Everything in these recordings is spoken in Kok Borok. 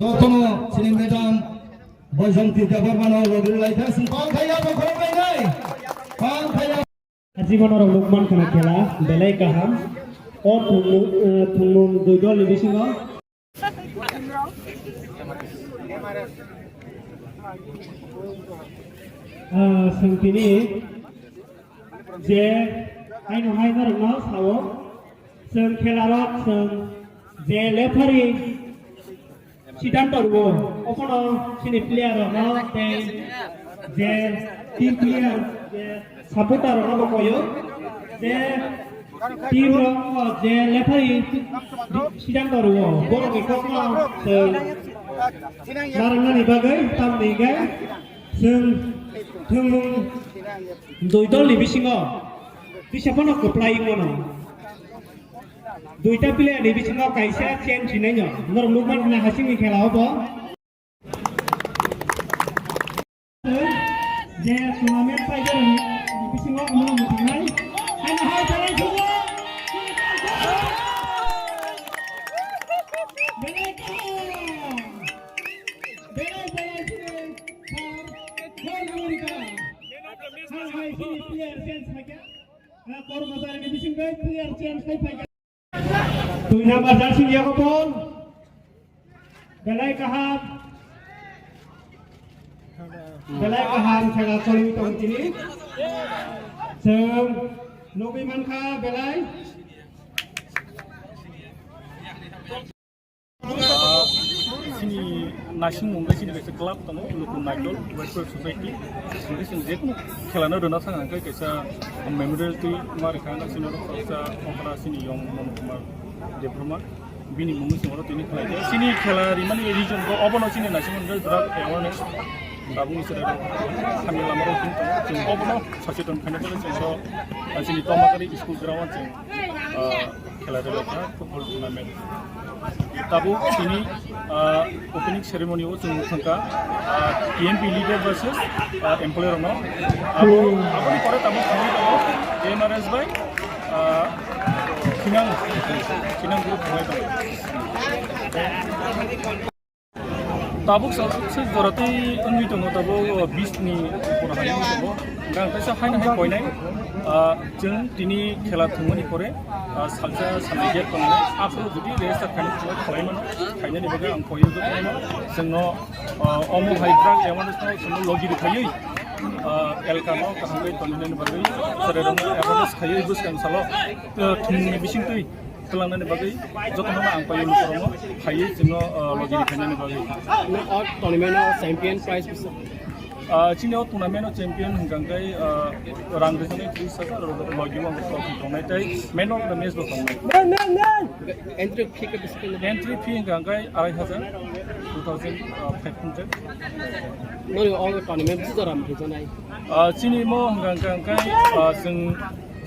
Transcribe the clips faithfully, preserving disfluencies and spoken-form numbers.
Jotono chini madam Boisanti Debbarmano logri laikha sing pal khaiya bo khorok lainai. Pal khaiya. Ajibon rok lukman khana khela belai kaham. O thungmung, eh, thungmung dui dol ni bisingo. Ah, sengtini je aino hai norokno sao. Chwng khela rok chwng je referee siddhanto rwo, obono chini player rokno tei je team player, je supporter rokno bo koyo, je team rok, je referee siddhanto rwo, borokni kokno chwng narwknani bagwi tamni hwnkhe chwng thwngmung dui dolni bisingo kisa phano kwplai wngmano. Duita player ni bisingo kaisa change hinwi no. Norok nukman na hasingni khela obo. Je tournament paijar ni bisingo omo mwthangnai. Haino hai belai sugo. Belai kaham. Belai belai sugo. Khar. Khar America. Hai hai sini player change phaikha. Dui number jersey ni yago bol. Belai kaham. Belai kaham khela choli tong tini. Chwng nugwi mankha belai. Chini naising mungwi chini kaisa club tongo, Luku Naidol Welfare Society. Hingke chwng jekunu khelano rwna thang hingke kaisa memorial twi ma rwkha, chini oro kaisa okra chini yong Mono Kumar Debbarma. Bini mungwi chwng oro tini khlai kha. Chini khela rimani reason bo obono chini naising mungwi drug awareness. Tabukni chwrai rok hamya lama rok tini tongo. Chwng obono sacheton khaina bagwi chwng oro chini Tomakari school ground chwng, ah, khela rwlaikha football tournament. Tabuk tini, ah, opening ceremony o chwng thangkha, ah, T M P leader versus, ah, employee rokno. Abo, aboni pore tabuk thangwi tongo M R S bai, ah, Khinang, Khinang group thangwi tongo. Tabuk sa-, se jora tei wngwi tongo, tabuk, o, bis ni pora hai wngwi tongo. Hingke ang kaisa haino hai koinai, ah, chwng tini khela thwngmani pore, ah, salsa salnwi gate tongnai. Aphuru jodi register khaina thangwi khlai mano, khainani bagwi ang koi jotono chwngno, ah, omo hai drug awareness no chwngno logi rwkhaiwi, ah, elka no kaham khe tongnani bagwi chwrairokno awareness khaiwi bwskang salo, ah, thwngmungni bisingtwi twlangnani bagwi jotono ang paio lukurokno phaiwi chwngno, ah, logini khainani bagwi. No, o tournament o champion prize bisa? Ah, chini o tournament o champion hwnkha khe, ah, rang rwjaknai tris hajar, aro logi o ang trophy tongnai tei man of the match bo tongnai. Entry fee khe bisi khe? Entry fee hwnkha khe arai hajar, two thousand five hundred. Noni o tournament bisi jora rwjaknai? Ah, chini mo hwnkha khe, ah, chwng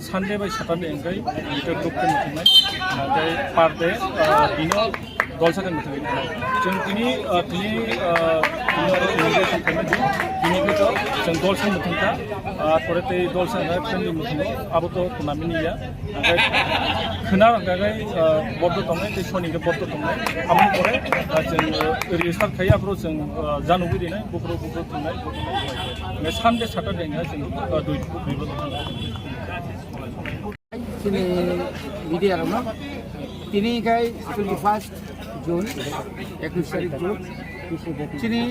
Sunday bai Saturday hingkai liter duk khe muthungnai, hingkai per day, ah, bino dolsa khe muthungwi tongnai. Chwng tini, ah, tini, ah, tini oro inauguration khaina di, tini khe to chwng dolsa muthungkha, ah, pore tei dolsa hingkai friendly muthungo, abo to tournament ni ya. Hingkai khwna hingkai, ah, bordo tongnai tei soni hingkai bordo tongnai. Aboni pore, ah, chwng, ah, register khai aphuru chwng, ah, janugwi rinai, buphuru buphuru thwngnai, buphuru thwngnai. Hingkai Sunday, Saturday hingkai chwng, ah, dui, dui bordo thwngnai. Chini media rokno tini khai twenty first June, ekwis tarik June, chini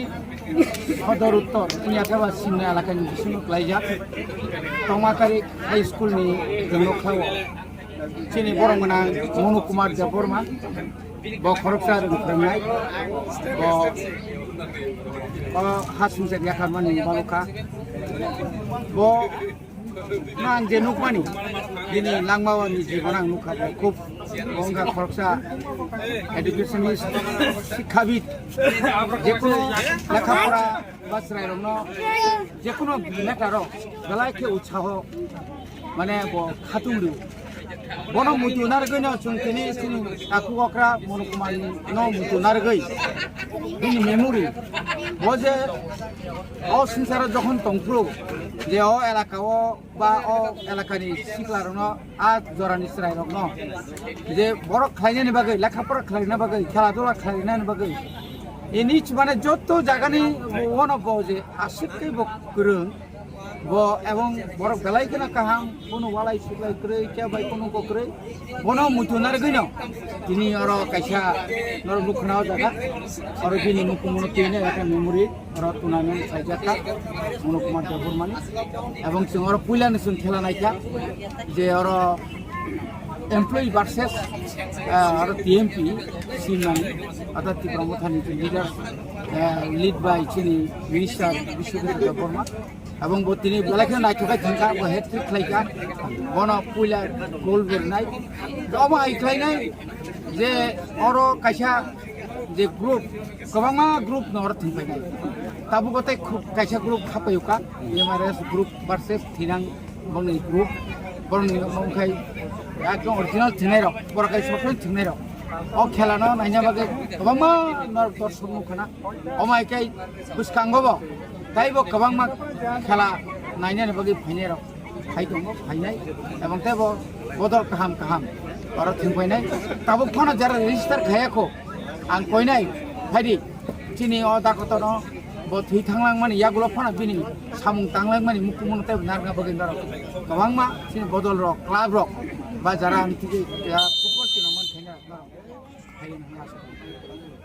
Sodor Uttor Punyakaba Simna elakani bisingo klaijak Tomakari High School ni nokha o chini borok gwnang Monu Kumar Debbarma, bo khoroksa rwng phrwngnai, bo o ha sumsok yakharmani balokha, bo Ang je nukmani, bini langmao ni jibon ang nukha, bo khub wngkha khoroksa educationist, sikkhabid, jekunu lekha pora ba chwrairokno jekunu matter o belai khe utsaho, mane, bo khatung rw. Bono muitu narwgwino chwng tini chini takhuk okra Monu Kumar no muitu narwgwi bini memory bo je o swngcharo jokhon tongphuru je o elaka o ba o elakani siklarokno a jorani chwrairokno je borok khlainani bagwi, lekha pora khlaina bagwi, khela dula khlainani bagwi Ini mane joto jagani ono bo je aswk khe bo kwrwng, bo ebong borok belai kheno kaham, kono walai suklai kwrwi, khe bai kono bo kwrwi, bono muitu narwgwino tini oro kaisa norok nukhna o jaga, oro bini mukumuno tini ekta memory oro tunai mani saijak kha Mono Kumar Debbarmani, ebong chwng oro puilani chwng khela naikha je oro employee versus, ah, oro T M P sinmani, orthat Tipra Mothani je leader, ah, lead by chini minister Biswajit Debbarma. Ebong bo tini belai kheno naithok khe thangkha, bo hat trick khlaikha, bono puila goal bernai. Omo hai khlainai je oro kaisa je group, kwbangma group no oro thwngpainai. Tabuk tei khu-, kaisa group hapaiyukha, M R S group versus Thinang bongni group, borokni wngkhai ekdom original thwngnairok, borok hai software thwngnairok. O khela no naina bagwi kwbangma norok dorsok nukha na. Omo hai khe bwskango bo taibo kwbangma khela nainani bagwi phainairok phai tongo, phainai, ebong teibo bodol kaham kaham oro thwngpainai. Tabuk phano jara register khayakho, ang koinai, phaidi, chini o dakotono bo thwi thanglangmani, yagulo phano bini samung tanglangmani, mukumuno teibo narwkna bagwi norok kwbangma chini bodol rok, club rok, ba jara ang tigi, ya, football tino man khaina norok phai hwnwi asa kha.